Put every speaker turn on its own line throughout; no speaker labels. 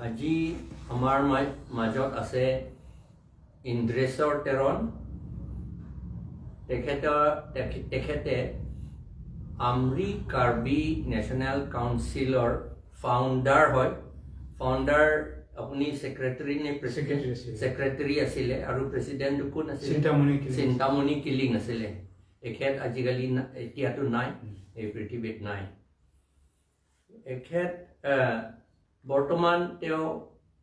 আজি আমাৰ মাজত আছে ইন্দ্ৰেশ্বৰ তেৰণ। তেখেতে আমৰি কাৰ্বি নেশ্যনেল কাউন্সিলৰ ফাউণ্ডাৰ হয়। ফাউণ্ডাৰ আপুনি ছেক্ৰেটাৰী নে প্ৰেচিডেণ্ট?
Secretary আছিলে।
ছেক্ৰেটাৰী আছিলে। আৰু প্ৰেচিডেণ্টটো কোন আছিলে?
চিন্তামণি কিলিং।
চিন্তামণি কিলিং আছিলে। এখেত আজিকালি এতিয়াতো নাই, এই পৃথিৱীত নাই। এখেত বৰ্তমান তেওঁ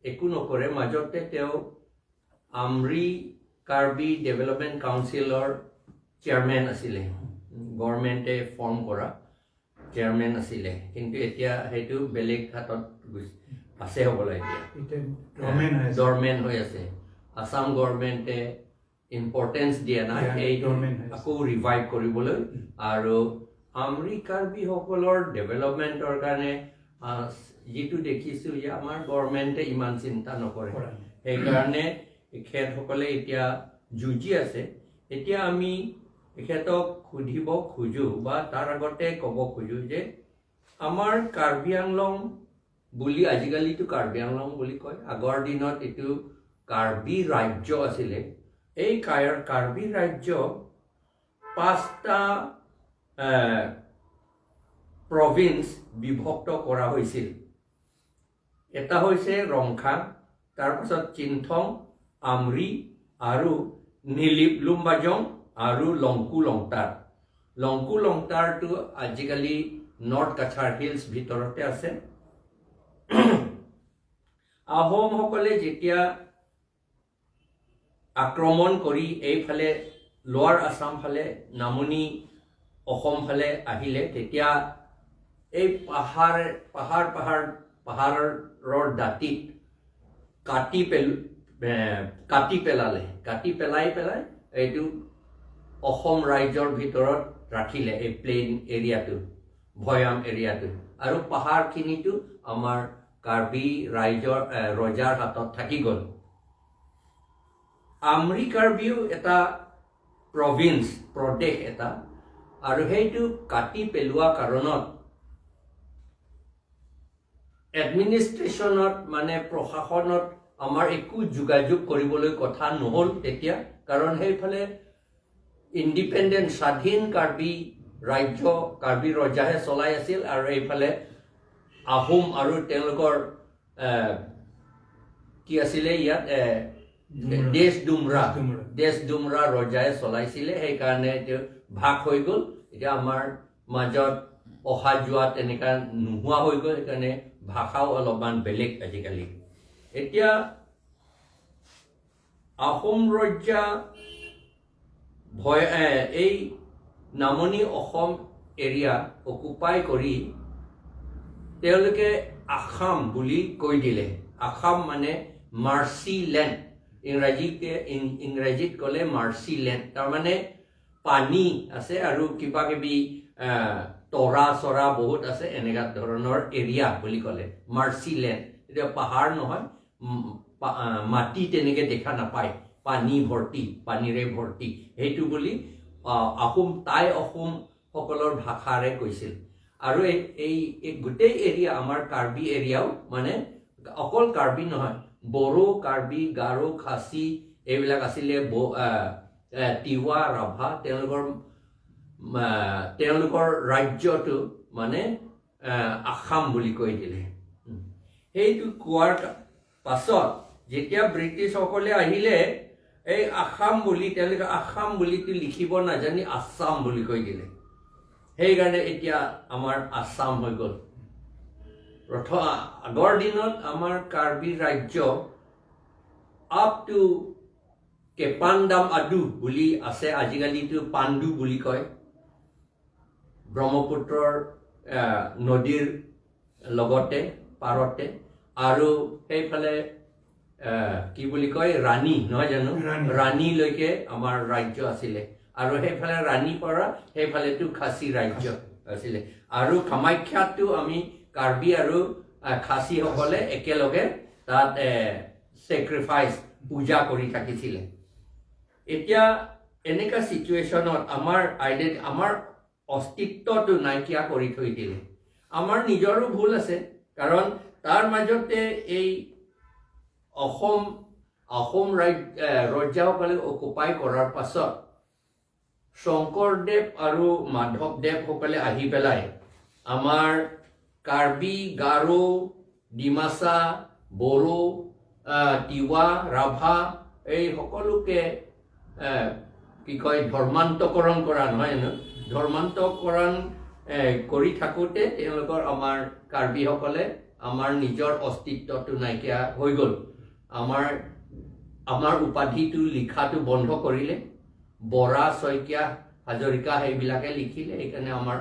একো নকৰে। মাজতে তেওঁ আমৰি কাৰ্বি ডেভেলপমেণ্ট কাউন্সিলৰ চেয়াৰমেন আছিলে, গভৰ্ণমেণ্টে ফৰ্ম কৰা চেয়াৰমেন আছিলে। কিন্তু এতিয়া সেইটো বেলেগ হাতত আছে হ'বলা এতিয়া।
এতিয়া ডৰমেণ্ট হৈ আছে।
ডৰমেণ্ট হৈ আছে। আছাম গভৰ্ণমেণ্টে ইম্পৰ্টেঞ্চ দিয়া নাই।
দিয়া নাই,
সেইটো
dormant হৈ আছে।
আকৌ ৰিভাইভ কৰিবলৈ আৰু আমৰি কাৰ্বিসকলৰ ডেভেলপমেণ্টৰ কাৰণে যিটো দেখিছোঁ যে আমাৰ গভৰ্ণমেণ্টে ইমান চিন্তা নকৰে।
কৰা নাই।
সেইকাৰণে এখেতসকলে এতিয়া যুঁজি আছে। এতিয়া আমি এখেতক সুধিব খোজোঁ বা তাৰ আগতে ক'ব খোজোঁ যে আমাৰ কাৰ্বি আংলং বুলি, আজিকালিতো কাৰ্বি আংলং বুলি কয়, আগৰ দিনত এইটো কাৰ্বি ৰাজ্য আছিলে। এই কাৰ্বি ৰাজ্য পাঁচটা প্ৰভিন্স বিভক্ত কৰা হৈছিল। এটা হৈছে ৰংখাং, তাৰপাছত চিন্থং, আমৰি আৰু নিলিপ লুম্বাজং আৰু লংকু লংটাৰ। লংকু লংটাৰটো আজিকালি নৰ্থ কাছাৰ হিলছ ভিতৰতে আছে। আহোমসকলে যেতিয়া আক্ৰমণ কৰি এইফালে লোৱাৰ আছাম ফালে, নামনি অসম ফালে আহিলে, তেতিয়া এই পাহাৰ পাহাৰ পাহাৰ পাহাৰৰ দাঁতিত কাটি পেলালে। কাটি পেলাই পেলাই এইটো অসম ৰাজ্যৰ ভিতৰত ৰাখিলে, এই প্লেইন এৰিয়াটো, ভৈয়াম এৰিয়াটো। আৰু পাহাৰখিনিতো আমাৰ কাৰ্বি ৰাইজৰ ৰজাৰ হাতত থাকি গ'ল। আমৰি কাৰ্বিও এটা প্ৰভিন্স, প্ৰদেশ এটা। আৰু সেইটো কাটি পেলোৱা কাৰণত এডমিনিষ্ট্ৰেশ্যনত, মানে প্ৰশাসনত আমাৰ একো যোগাযোগ কৰিবলৈ কথা নহ'ল তেতিয়া। কাৰণ সেইফালে ইণ্ডিপেণ্ডেণ্ট স্বাধীন কাৰ্বি ৰাজ্য, কাৰ্বি ৰজাহে চলাই আছিল আৰু এইফালে আহোম আৰু তেওঁলোকৰ কি আছিলে ইয়াত, দেশ ডুমৰা।
ডুমৰা।
দেশ ডুমৰা ৰজাই চলাইছিলে। সেইকাৰণে এতিয়া ভাগ হৈ গ'ল। এতিয়া আমাৰ মাজত অহা যোৱা তেনেকা নোহোৱা হৈ গ'ল। সেইকাৰণে ভাষাও অলপমান বেলেগ আজিকালি। এতিয়া আহোম ৰজা ভয় এই নামনি অসম এৰিয়া অকুপাই কৰি তেওঁলোকে আসাম বুলি কৈ দিলে। আসাম মানে মাৰ্চি লেণ্ড। ইংৰাজীত ক'লে মাৰ্চি লেণ্ড, তাৰমানে পানী আছে আৰু কিবা কিবি তৰা চৰা বহুত আছে, এনেকুৱা ধৰণৰ এৰিয়া বুলি ক'লে মাৰ্চি লেণ্ড। এতিয়া পাহাৰ নহয়, মাটি তেনেকে দেখা নাপায়, পানী ভৰ্তি, পানীৰে ভৰ্তি। সেইটো বুলি আহোম, টাই আহোমসকলৰ ভাষাৰে কৈছিল। আৰু এই গোটেই এৰিয়া আমাৰ কাৰ্বি এৰিয়াও, মানে অকল কাৰ্বি নহয়, বড়ো, কাৰ্বি, গাৰো, খাচী এইবিলাক আছিলে, তিৱা, ৰাভা, তেওঁলোকৰ ৰাজ্যটো মানে আসাম বুলি কৈ দিলে। সেইটো কোৱাৰ পাছত যেতিয়া ব্ৰিটিছসকলে আহিলে, এই আসাম বুলি তেওঁলোকে আসাম বুলিতো লিখিব নাজানি আছাম বুলি কৈ দিলে। সেইকাৰণে এতিয়া আমাৰ আছাম হৈ গ'ল। প্ৰথম আগৰ দিনত আমাৰ কাৰ্বি ৰাজ্য আপ টু কেপানদাম আদু বুলি আছে, আজিকালিতো পাণ্ডু বুলি কয়, ব্ৰহ্মপুত্ৰৰ নদীৰ লগতে পাৰতে। আৰু সেইফালে কি বুলি কয়, ৰাণী নহয় জানো?
ৰাণী।
ৰাণীলৈকে আমাৰ ৰাজ্য আছিলে। আৰু সেইফালে ৰাণীৰ পৰা সেইফালেতো খাচী ৰাজ্য আছিলে। আৰু কামাখ্যাতো আমি কাৰ্বি আৰু খাচীসকলে একেলগে তাত চেক্ৰিফাইচ, পূজা কৰি থাকিছিলে। এতিয়া এনেকুৱা চিটুৱেশ্যনত আমাৰ আমাৰ অস্তিত্বটো নাইকিয়া কৰি থৈ দিলে। আমাৰ নিজৰো ভুল আছে। কাৰণ তাৰ মাজতে এই অসম আহোম ৰজাসকলে অকুপাই কৰাৰ পাছত শংকৰদেৱ আৰু মাধৱদেৱসকলে আহি পেলাই আমাৰ কাৰ্বি, গাৰো, ডিমাচা, বড়ো, তিৱা, ৰাভা এই সকলোকে কি কয়, ধৰ্মান্তকৰণ কৰা নহয় জানো? ধৰ্মান্তকৰণ কৰি থাকোঁতে তেওঁলোকৰ আমাৰ কাৰ্বিসকলে আমাৰ নিজৰ অস্তিত্বটো নাইকিয়া হৈ গ'ল। আমাৰ আমাৰ উপাধিটো লিখাটো বন্ধ কৰিলে। বৰা, শইকীয়া, হাজৰিকা সেইবিলাকে লিখিলে। সেইকাৰণে আমাৰ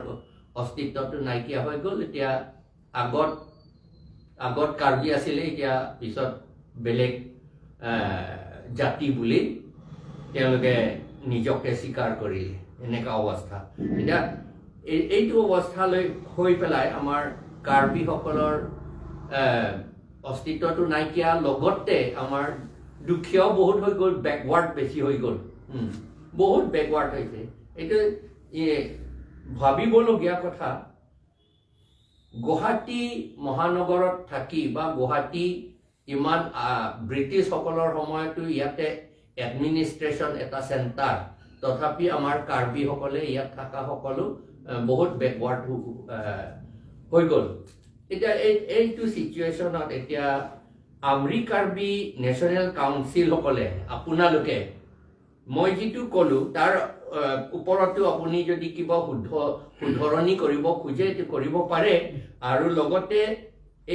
অস্তিত্বটো নাইকিয়া হৈ গ'ল। এতিয়া আগত আগত কাৰ্বি আছিলে, এতিয়া পিছত বেলেগ জাতি বুলি তেওঁলোকে নিজকে স্বীকাৰ কৰিলে। এনেকুৱা অৱস্থা। এতিয়া এইটো অৱস্থালৈ হৈ পেলাই আমাৰ কাৰ্বিসকলৰ অস্তিত্বটো নাইকিয়া, লগতে আমাৰ দুখীয়াও বহুত হৈ গ'ল, বেকৱাৰ্ড বেছি হৈ গ'ল। বহুত বেকৱাৰ্ড হৈছে। এইটো ভাবিবলগীয়া কথা। গুৱাহাটী মহানগৰত থাকি বা গুৱাহাটী ইমান ব্ৰিটিছসকলৰ সময়তো ইয়াতে এডমিনিষ্ট্ৰেশ্যন এটা চেণ্টাৰ, তথাপি আমাৰ কাৰ্বিসকলে ইয়াত থকা সকলো বহুত বেকৱাৰ্ড হৈ গ'ল। এতিয়া এইটো চিটুৱেশ্যনত এতিয়া আমৰি কাৰ্বি নেশ্যনেল কাউন্সিলসকলে, আপোনালোকে মই যিটো ক'লো তাৰ ওপৰতো আপুনি যদি কিবা শুধৰণি কৰিব খোজে, এইটো কৰিব পাৰে। আৰু লগতে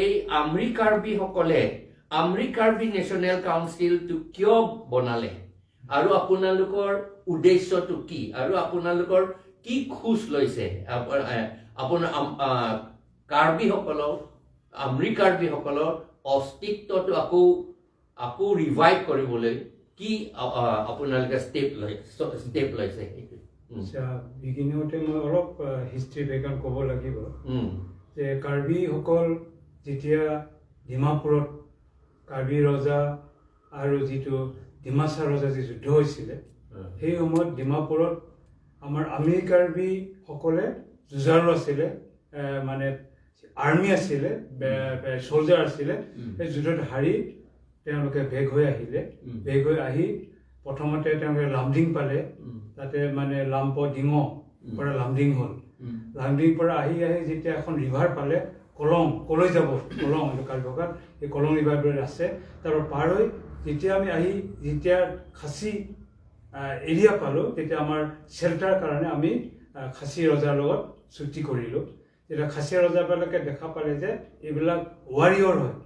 এই আমৰি কাৰ্বিসকলে আমৰি কাৰ্বি নেশ্যনেল কাউন্সিলটো কিয় বনালে আৰু আপোনালোকৰ উদ্দেশ্যটো কি আৰু আপোনালোকৰ কি খোজ লৈছে আপোনাৰ কাৰ্বিসকলক, আমৰি কাৰ্বিসকলৰ অস্তিত্বটো আকৌ আকৌ ৰিভাইভ কৰিবলৈ কি আপোনালোকে ষ্টেপ লৈছে সেইটো?
আচ্ছা, বিগিনিঙতে মই অলপ হিষ্ট্ৰী বেকগ্ৰাউণ্ড ক'ব লাগিব যে কাৰ্বিসকল যেতিয়া ডিমাপুৰত কাৰ্বি ৰজা আৰু যিটো ডিমাচা ৰজা যি যুদ্ধ হৈছিলে, সেই সময়ত ডিমাপুৰত আমাৰ আমৰি কাৰ্বিসকলে যুঁজাৰু আছিলে, মানে আৰ্মি আছিলে, চ'লজাৰ আছিলে। সেই যুদ্ধত হাৰি তেওঁলোকে বেক হৈ আহিলে। বেক হৈ আহি প্ৰথমতে তেওঁলোকে লামডিং পালে। তাতে মানে লাম্প ডিঙ পৰা লামডিং হ'ল। লামডিং পৰা আহি আহি যেতিয়া এখন ৰিভাৰ পালে, কলং, কলৈ যাব কলং, এইটো কাৰ্বি ভাষাত এই কলং ৰিভাৰ বুলি আছে। তাৰপৰা পাৰ হৈ যেতিয়া আমি আহি যেতিয়া খাচী এৰিয়া পালোঁ, তেতিয়া আমাৰ চেল্টাৰ কাৰণে আমি খাচী ৰজাৰ লগত চুক্তি কৰিলোঁ। তেতিয়া খাচী ৰজাবিলাকে দেখা পালে যে এইবিলাক ৱাৰিয়ৰ হয়,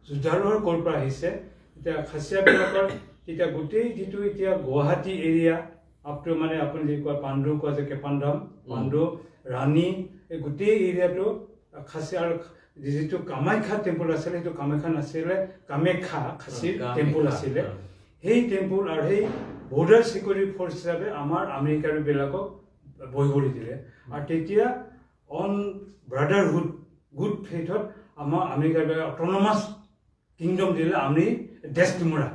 যুদ্ধাৰু হয়, ক'ৰ পৰা আহিছে। এতিয়া খাচীয়াবিলাকৰ তেতিয়া গোটেই যিটো এতিয়া গুৱাহাটী এৰিয়া আপ টু মানে আপুনি যি কয় পাণ্ডু কোৱা যে কেপানদাম, পাণ্ডু, ৰাণী, এই গোটেই এৰিয়াটো খাচী। আৰু যিটো কামাখ্যা টেম্পল আছিলে, সেইটো কামাখ্যা নাছিলে, কামাখ্যা খাচীৰ টেম্পল আছিলে। সেই টেম্পল আৰু সেই বৰ্ডাৰ চিকিউৰিটি ফ'ৰ্চ হিচাপে আমাৰ আমৰি কাৰ্বিবিলাকক বহিবলৈ দিলে। আৰু তেতিয়া অন ব্ৰাদাৰহুড, গুড ফেইথত আমাৰ আমৰি কাৰ্বি অট'নমাছ কিংডম দিলে। আমি দেশডুমৰা,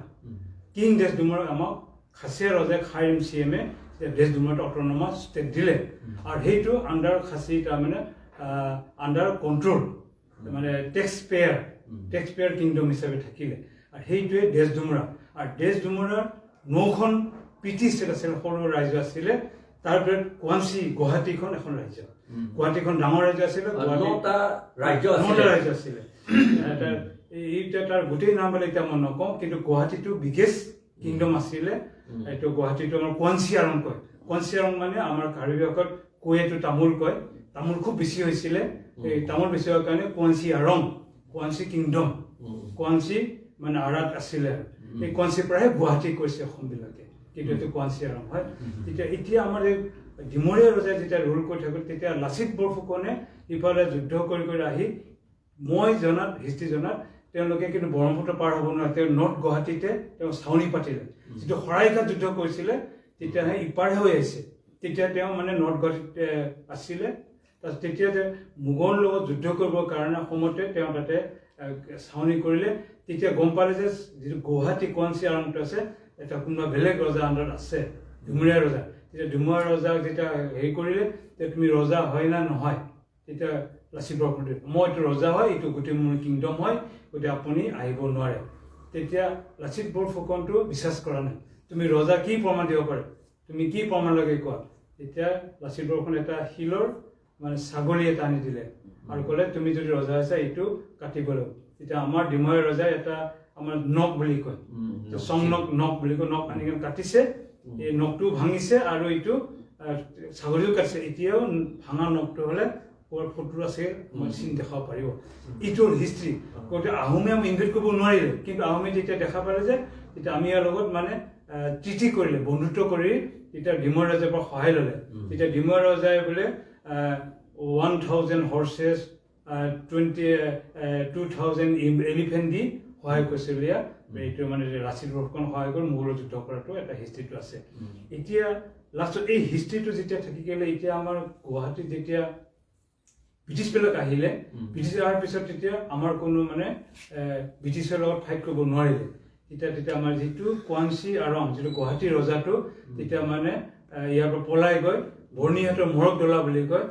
কিং দেশডুমৰাক আমাক খাচীয়া ৰজাই খাৰ এম চি এমে দেশডুমৰাত অট'নমাছ ষ্টেট দিলে। আৰু সেইটো আণ্ডাৰ খাচী, তাৰমানে আণ্ডাৰ কণ্ট্ৰল, মানে টেক্স পেয়াৰ কিংডম হিচাপে থাকিলে। আৰু সেইটোৱে দেশডুমৰা। আৰু দেশডুমৰাৰ নখন পিটি ষ্টেট আছিলে, সৰু ৰাজ্য আছিলে। তাৰ ভিতৰত গুৱাঞ্চি, গুৱাহাটীখন এখন ৰাজ্য। গুৱাহাটীখন ডাঙৰ ৰাজ্য আছিলে। গুৱাহাটী
নটা ৰাজ্য
নটা
আছিলে।
ৰাজ্য আছিলে। এইটা তাৰ গোটেই নাম এতিয়া মই নকওঁ, কিন্তু গুৱাহাটীটো বিগেষ্ট কিংডম আছিলে। এইটো গুৱাহাটীটো আমাৰ কোৱাঞ্চি আৰং কয়। কোৱাঞ্চি আৰং মানে আমাৰ কাৰ্বি ভাষাত কৈয়েটো তামোল কয়। তামোল খুব বেছি হৈছিলে। এই তামোল বেছি হোৱাৰ কাৰণে কোৱাঞ্চি আৰং, কোৱাঞ্চি কিংডম, কোৱাঞ্চি মানে আৰাত আছিলে। এই কোৱাঞ্চিৰ পৰাহে গুৱাহাটী কৈছে অসমবিলাকে, কিন্তু এইটো কোৱাঞ্চি আৰং হয়। তেতিয়া এতিয়া আমাৰ এই ডিমৰীয়া ৰজাই যেতিয়া ৰুল কৰি থাকোঁ, তেতিয়া লাচিত বৰফুকনে ইফালে যুদ্ধ কৰি কৰি আহি, মই জনাত, হিষ্ট্ৰী জনাত, তেওঁলোকে কিন্তু ব্ৰহ্মপুত্ৰ পাৰ হ'ব নোৱাৰে। তেওঁ নৰ্থ গুৱাহাটীতে তেওঁ ছাউনি পাতিলে। যিটো শৰাইঘাট যুদ্ধ কৰিছিলে, তেতিয়াহে ইপাৰে হৈ আহিছে। তেতিয়া তেওঁ মানে নৰ্থ গুৱাহাটীত আছিলে। তাৰপিছত তেতিয়া যে মোগলৰ লগত যুদ্ধ কৰিবৰ কাৰণে অসমতে তেওঁ তাতে ছাউনি কৰিলে। তেতিয়া গম পালে যে যিটো গুৱাহাটী কোৱাঞ্চি আৰংটো আছে, এটা কোনোবা বেলেগ ৰজা আণ্ডাৰত আছে, ডুমৰীয়া ৰজা। তেতিয়া ডুমৰীয়া ৰজাক যেতিয়া হেৰি কৰিলে যে তুমি ৰজা হয় না নহয়, তেতিয়া লাচিত বৰফুকনে, মই এইটো ৰজা হয়, এইটো গোটেই মোৰ কিংডম হয়, গতিকে আপুনি আহিব নোৱাৰে। তেতিয়া লাচিত বৰফুকনটো বিশ্বাস কৰা নাই। তুমি ৰজা কি প্ৰমাণ দিব পাৰে, তুমি কি প্ৰমাণ লাগে কোৱা। তেতিয়া লাচিত বৰফুকন এটা শিলৰ মানে ছাগলী এটা আনি দিলে আৰু ক'লে, তুমি যদি ৰজা হৈছা, এইটো কাটিব লাগিব। তেতিয়া আমাৰ ডিমৰীয়া ৰজাই এটা আমাৰ নখ বুলি কয়, চংনক নখ বুলি কয়, নখ আনি কিনে কাটিছে। এই নখটো ভাঙিছে আৰু এইটো ছাগলীও কাটিছে। এতিয়াও ভাঙা নখটো হ'লে ক'ৰবাত ফটো আছে, মই চিন দেখাব পাৰিব। এইটো হ'ল হিষ্ট্ৰী। গতিকে আহোমে আমি ইনভেড কৰিব নোৱাৰিলে, কিন্তু আহোমে যেতিয়া দেখা পালে যে, তেতিয়া আমি ইয়াৰ লগত মানে ট্ৰিটি কৰিলে, বন্ধুত্ব কৰি তেতিয়া ডিমৰীয়া ৰজাৰ পৰা সহায় ল'লে। তেতিয়া ডিমৰীয়া ৰজাই বোলে 1000 horses, 22,000 elephant দি সহায় কৰিছিল। ইয়াত এইটো মানে লাচিত বৰফুকন সহায় কৰি মোগলৰ যুদ্ধ কৰাটো এটা হিষ্ট্ৰীটো আছে। এতিয়া লাষ্টত এই হিষ্ট্ৰীটো যেতিয়া থাকি গ'লে, এতিয়া আমাৰ গুৱাহাটীত যেতিয়া ব্ৰিটিছবিলাক আহিলে, ব্ৰিটিছ অহাৰ পিছত তেতিয়া আমাৰ কোনো মানে ব্ৰিটিছৰ লগত ফাইট কৰিব নোৱাৰিলে। তেতিয়া আমাৰ যিটো কোৱাঞ্চি আৰং, যিটো গুৱাহাটীৰ ৰজাটো, তেতিয়া মানে ইয়াৰ পৰা পলাই গৈ বৰ্ণিহাটৰ মৰকদলা বুলি কয়,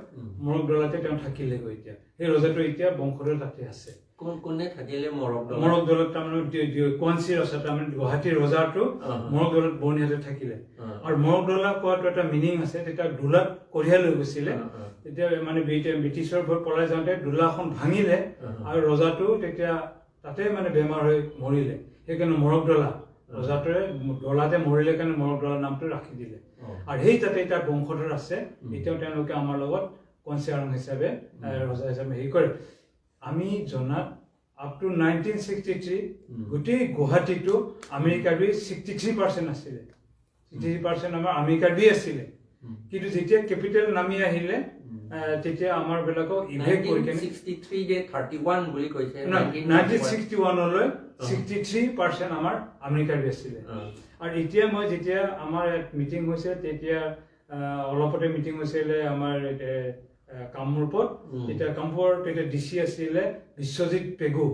মৰকদলাতে তেওঁ থাকিলেগৈ। এতিয়া সেই ৰজাটো এতিয়া বংশধৰ তাতে আছে।
কোন কোনে থাকিলে মৰক?
মৰকদলত তাৰমানে কোৱাঞ্চি ৰজা, তাৰমানে গুৱাহাটীৰ ৰজাটো মৰকদলত বৰ্ণিহাটত থাকিলে। আৰু মৰকদলা কোৱাটো এটা মিনিং আছে। তেতিয়া দোলাত কঢ়িয়াই লৈ গৈছিলে। তেতিয়া মানে ব্ৰিটিছৰ ভয়ত পলাই যাওঁতে দোলাখন ভাঙিলে আৰু ৰজাটো তেতিয়া তাতে মানে বেমাৰ হৈ মৰিলে। সেইকাৰণে মৰকদলা, ৰজাটোৱে দলাতে মৰিলে কাৰণে মৰকদলা নামটো ৰাখি দিলে। আৰু সেই তাতে তাৰ বংশধৰ আছে। এতিয়াও তেওঁলোকে আমাৰ লগত কোৱাঞ্চি আৰং হিচাপে, ৰজা হিচাপে হেৰি কৰে। আমি জনাত আপ টু 1963 গোটেই গুৱাহাটীটো আমৰি কাৰ্বি 63% আছিলে। 63% আমাৰ আমৰি কাৰ্বি আছিলে। কিন্তু যেতিয়া কেপিটেল নামি আহিলে, তেতিয়া আমাৰ বিলাকক ইভেক কৰি কেনে
63 যে 31 বুলি কৈছে?
1961লৈ 63% আমাৰ আমৰি কাৰ্বি আছিলে। আৰু এতিয়া মই যেতিয়া আমাৰ ইয়াত মিটিং হৈছে, তেতিয়া অলপতে মিটিং হৈছিলে আমাৰ কামৰূপত। তেতিয়া কামৰূপৰ তেতিয়া ডি চি আছিলে বিশ্বজিৎ পেগু।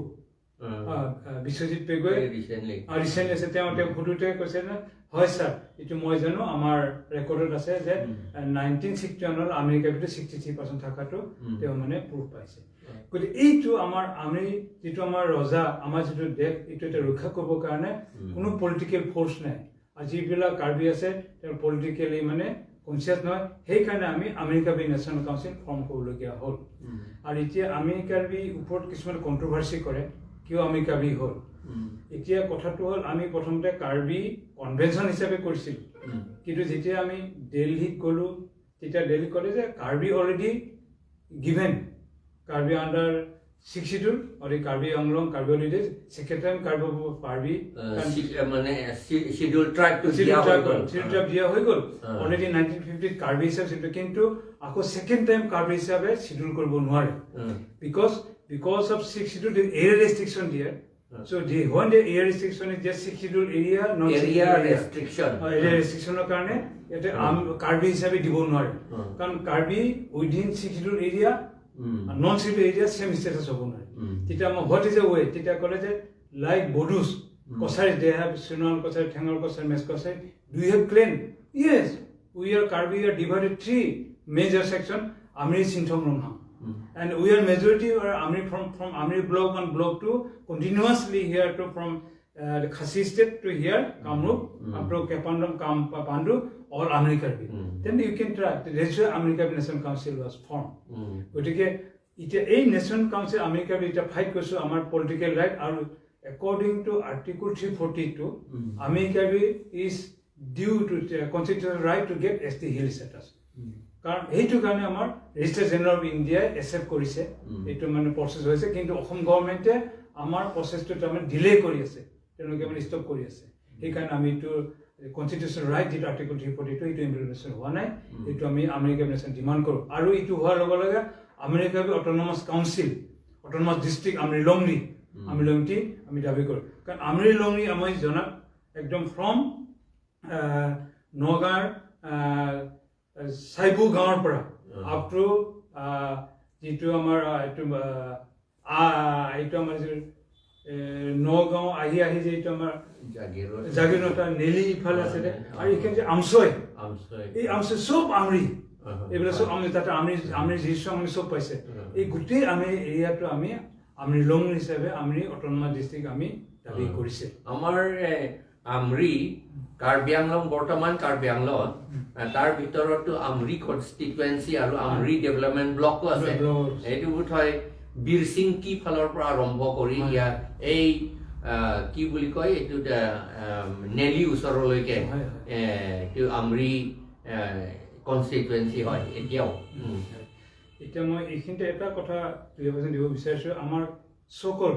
বিশ্বজিৎ পেগুৱে
ৰিচেণ্টলি
ৰিচেণ্টলি আছে। তেওঁ সোধোতে কৈছে যে হয় ছাৰ, এইটো মই জানো, আমাৰ ৰেকৰ্ডত আছে যে 1961ত আমৰি কাৰ্বিটো 63% থকাটো তেওঁ মানে প্ৰুফ পাইছে। গতিকে এইটো আমাৰ আমি যিটো আমাৰ ৰজা, আমাৰ যিটো দেশ, এইটো এতিয়া ৰক্ষা কৰিবৰ কাৰণে কোনো পলিটিকেল ফ'ৰ্চ নাই আৰু যিবিলাক কাৰ্বি আছে তেওঁ পলিটিকেলি মানে কনচিয়াছ নহয়। সেইকাৰণে আমি Amri Karbi national council form কৰিবলগীয়া হ'ল। আৰু এতিয়া আমৰি কাৰ্বি ওপৰত কিছুমান কণ্ট্ৰভাৰ্চি কৰে, কিয় আমৰি কাৰ্বি হ'ল। এতিয়া কথাটো হ'ল, আমি প্ৰথমতে কাৰ্বি কনভেনশ্যন হিচাপে কৰিছিলোঁ। কিন্তু যেতিয়া আমি দিল্লীত গ'লোঁ, তেতিয়া দিল্লীত ক'লে যে Karbi already given, Karbi under Sixth Schedule আৰু Karbi Anglong, Karbi already second time Karbi Karbi
মানে শিডিউল ট্ৰাইবটো দিয়া হৈ গ'ল।
শিডিউল ট্ৰাইব দিয়া হৈ গ'ল অলৰেডি 1950ত কাৰ্বি হিচাপে শিডিউল, কিন্তু আকৌ ছেকেণ্ড টাইম কাৰ্বি হিচাপে শিডিউল কৰিব নোৱাৰে because of Sixth Schedule area restriction দিয়ে। So the when the area restriction is just Sixth Schedule area, non
area restriction.
Area ৰেষ্ট্ৰিকশ্যনৰ কাৰণে ইয়াতে কাৰ্বি হিচাপে দিব নোৱাৰে। কাৰণ Karbi within Sixth Schedule area, non schedule area same status হ'ব নোৱাৰে। তেতিয়া মই what is a ৱে, তেতিয়া ক'লে যে like Bodos, Kachari, they have Sonowal Kachari, Thengal Kachari, Mech Kachari. Do have clan? Yes, we are Karbi are divided three major section, Amri, Singthong, Ronghang. And we are majority are Amri from Amri block 1, block 2, continuously here to from the Khasi state to here, Kamrup, up to Kepandam, Kam, Pandu, all Amri Karbi. Then you can try. That's why Amri Karbi National Council was formed. গতিকে এতিয়া এই national council Amri Karbi এতিয়া fight কৰিছোঁ আমাৰ political right. আৰু according to Article 342, Amri Karbi is due to constitution right to get ST hill status. কাৰণ সেইটো কাৰণে আমাৰ ৰেজিষ্টাৰ জেনেৰেল অফ ইণ্ডিয়াই একচেপ্ট কৰিছে। এইটো মানে প্ৰচেছ হৈছে, কিন্তু অসম গভৰ্ণমেণ্টে আমাৰ প্ৰচেছটো তাৰমানে ডিলে কৰি আছে, তেওঁলোকে মানে ষ্টপ কৰি আছে। সেইকাৰণে আমি এইটো কনষ্টিটিউশ্যন ৰাইট যিটো আৰ্টিকল 342, এইটো ইমপ্লিমেণ্টেশ্যন হোৱা নাই। এইটো আমি আমৰি কাৰ্বি নেশ্যন ডিমাণ্ড কৰোঁ। আৰু এইটো হোৱাৰ লগে লগে Amri Karbi autonomous council, autonomous district Amri Longri, Amri Longri আমি দাবী কৰোঁ। কাৰণ আমৰি লংৰি আমি জনাত একদম ফ্ৰম নগাঁৱৰ চাইবু গাঁৱৰ পৰা আপ টু যিটো আমাৰ এইটো আমাৰ যিটো নগাঁও আহি আহি যে এইটো আমাৰ
জাগিৰোড।
জাগিৰোড, নেলি ইফালে আছে যে, আৰু এইখিনি যে আমচৈ,
আমচৈ।
এই আমচৈ চব আমৰি। এইবিলাক চব আমি তাতে আমি আমি যিচং আমি চব পাইছে। এই গোটেই আমি এৰিয়াটো আমি আমৰি লং হিচাপে আমি অট'নমাছ ডিষ্ট্ৰিক্ট আমি দাবী কৰিছে।
আমাৰ আমৰি কাৰ্বি আংলং, বৰ্তমান কাৰ্বি আংলং, তাৰ ভিতৰতো আমৰি কনষ্টিটুৱেঞ্চি আৰু আমৰি ডেভেলপমেণ্ট ব্লকো আছে। এইটো বোধহয় বীৰসিংকি ফালৰ পৰা আৰম্ভ কৰি ইয়াত এই কি বুলি কয় এইটো নেলি ওচৰলৈকে এইটো আমৰি কনষ্টিটুৱেঞ্চি হয় এতিয়াও।
এতিয়া মই এইখিনিতে এটা কথা ক্লিয়াৰিফিকেশ্যন দিব বিচাৰিছোঁ। আমাৰ চকল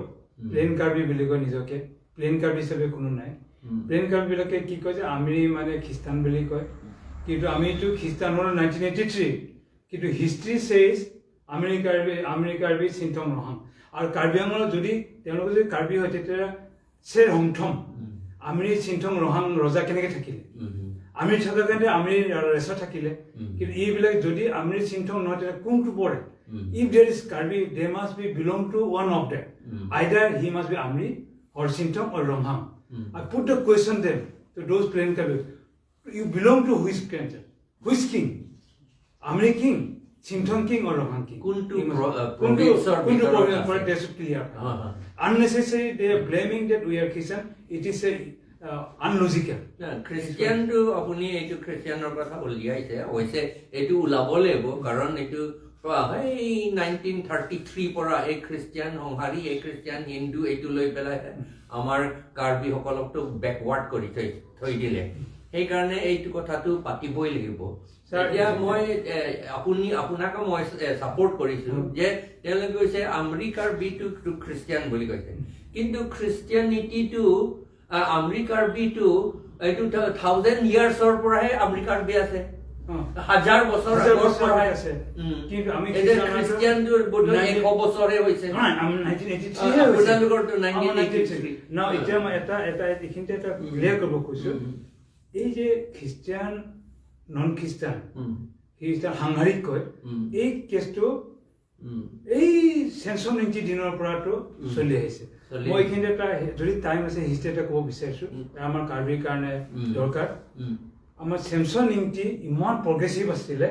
প্লেইন কাৰ্বি বুলি কয় নিজকে, প্লেইন কাৰ্বি হিচাপে কোনো নাই। প্লেইন কাৰ্বিবিলাকে কি কয় যে আমি মানে খ্ৰীষ্টান বুলি কয়, কিন্তু আমিতো খ্ৰীষ্টান হ'ল 1983, কিন্তু হিষ্ট্ৰী চেইজ আমৰি কাৰ্বি, আমৰি কাৰ্বি চিন্থং ৰহাং। আৰু কাৰ্বি আংলঙত যদি তেওঁলোকে যদি কাৰ্বি হয় তেতিয়া চেৰ হংথম আমৰি চিন্থং ৰহাং ৰজা কেনেকৈ থাকিলে? আমি থকাৰ কাৰণে আমি ৰেচত থাকিলে। কিন্তু এইবিলাক যদি আমৰি চিন্থং নহয় তেতিয়া কোনটো পৰে? If there is Karbi, they must be belong to one of them, either he must be Amri or Sinthong or Ronghang. I put the question them to those plain Karbi, you belong to which country, which king? Amri king, Sinthong king or Ronghang king?
কোনটো
কোনটো
province-ৰ
কোনটো
ভিতৰত
province
আছে?
পৰে, they should clear. Unnecessary they are blaming that we are Christian, it is a unlogical.
খ্ৰীষ্টিয়ানটো আপুনি এইটো খ্ৰীষ্টিয়ানৰ কথা উলিয়াইছে, অৱশ্যে এইটো ওলাব লাগিব, কাৰণ এইটো সেই 1933 পৰা এই খ্ৰীষ্টিয়ান সংহাৰী, এই খ্ৰীষ্টিয়ান হিন্দু এইটো লৈ পেলাই আমাৰ কাৰ্বিসকলকতো বেকৱাৰ্ড কৰি থৈ দিলে। সেইকাৰণে এইটো কথাটো পাতিবই লাগিব। এতিয়া মই আপোনাকো মই ছাপৰ্ট কৰিছো যে তেওঁলোকে কৈছে আমৰি কাৰ্বিটো খ্ৰীষ্টিয়ান বুলি কৈছে, কিন্তু খ্ৰীষ্টিয়ানিটিটো আমৰি কাৰ্বিটো এইটো 1000 ইয়াৰ্ছৰ পৰাহে আমৰি কাৰ্বি আছে, হাজাৰ বছৰ
হাজাৰ
আগৰ
বছৰ
পৰাই
আছে। কিন্তু আমি
এতিয়া
খ্ৰীষ্টানৰতো
খ্ৰীষ্টিয়ানটোৰ বোধহয় 100 বছৰে হৈছে।
নহয়, আমি 1983 হে হৈছে।
আপোনালোকৰতো
আমাৰ
1983।
1983। এতিয়া মই এটা এইখিনিতে এটা ক্লিয়াৰ কৰিব খুজিছো। এই যে খ্ৰীষ্টিয়ান নন খ্ৰীষ্টান, খ্ৰীষ্টান সাংহাৰিক কয়, এই কেছটো এই চেমচন ইংতি দিনৰ পৰাতো চলি আহিছে।
চলি
মই
আহিছে।
এইখিনিতে এটা যদি টাইম আছে হিষ্ট্ৰী এটা ক'ব বিচাৰিছো, আমাৰ কাৰ্বিৰ কাৰণে দৰকাৰ। আমাৰ চেমচন ইংতি ইমান প্ৰগ্ৰেছিভ আছিলে,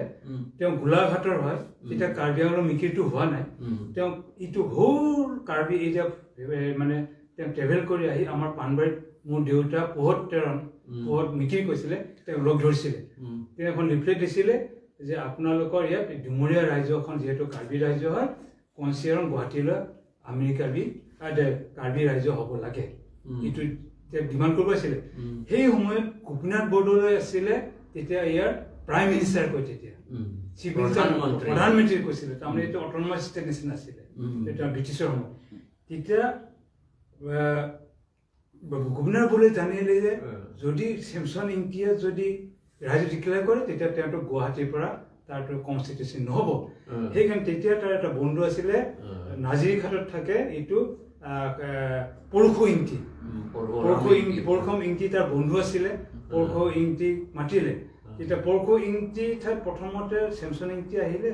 তেওঁ গোলাঘাটৰ হয়, তেতিয়া কাৰ্বি আংলং মিকিৰটো হোৱা নাই। তেওঁ ইটো হোল কাৰ্বি এৰিয়া মানে তেওঁ ট্ৰেভেল কৰি আহি আমাৰ পাণবাৰীত মোৰ দেউতা পোহত তেৰণ, পোহত মিকিৰ কৈছিলে, তেওঁক লগ ধৰিছিলে। তেওঁ এখন লিফলেট দিছিলে যে আপোনালোকৰ ইয়াত ডুমৰীয়া ৰাজ্যখন যিহেতু কাৰ্বি ৰাজ্য হয়, কঞ্চিয়াৰণ গুৱাহাটীলৈ আমি কাৰ্বি ৰাজ্য হ'ব লাগে, এইটো তেওঁ ডিমাণ্ড কৰিব আছিলে। সেই সময়ত গোপীনাথ বৰদলৈ আছিলে তেতিয়া ইয়াৰ প্ৰাইম মিনিষ্টাৰ কয়, তেতিয়া চিফ মিনিষ্টাৰ,
প্ৰধানমন্ত্ৰী।
প্ৰধানমন্ত্ৰী কৈছিলে। তাৰমানে এইটো অট'নমাছ ষ্টেট নিচিনা আছিলে তেতিয়া ব্ৰিটিছৰ সময়ত। তেতিয়া গোপীনাথ বৰদলৈ জানিলে যে যদি চেমচন ইংতিয়ে যদি ৰাজ্য ডিক্লেয়াৰ কৰে তেতিয়া তেওঁতো গুৱাহাটীৰ পৰা তাৰতো কনষ্টিটিউশ্যন নহ'ব। সেইকাৰণে তেতিয়া তাৰ এটা বন্ধু আছিলে, নাজিৰঘাটত থাকে, এইটো পৰশু ইংতি। পৰশু ইংতি, পৰশুম ইংতি তাৰ বন্ধু আছিলে। পৰশু ইংতি মাতিলে। তেতিয়া পৰশু ইংতি ঠাইত প্ৰথমতে চেমচন ইংতি আহিলে।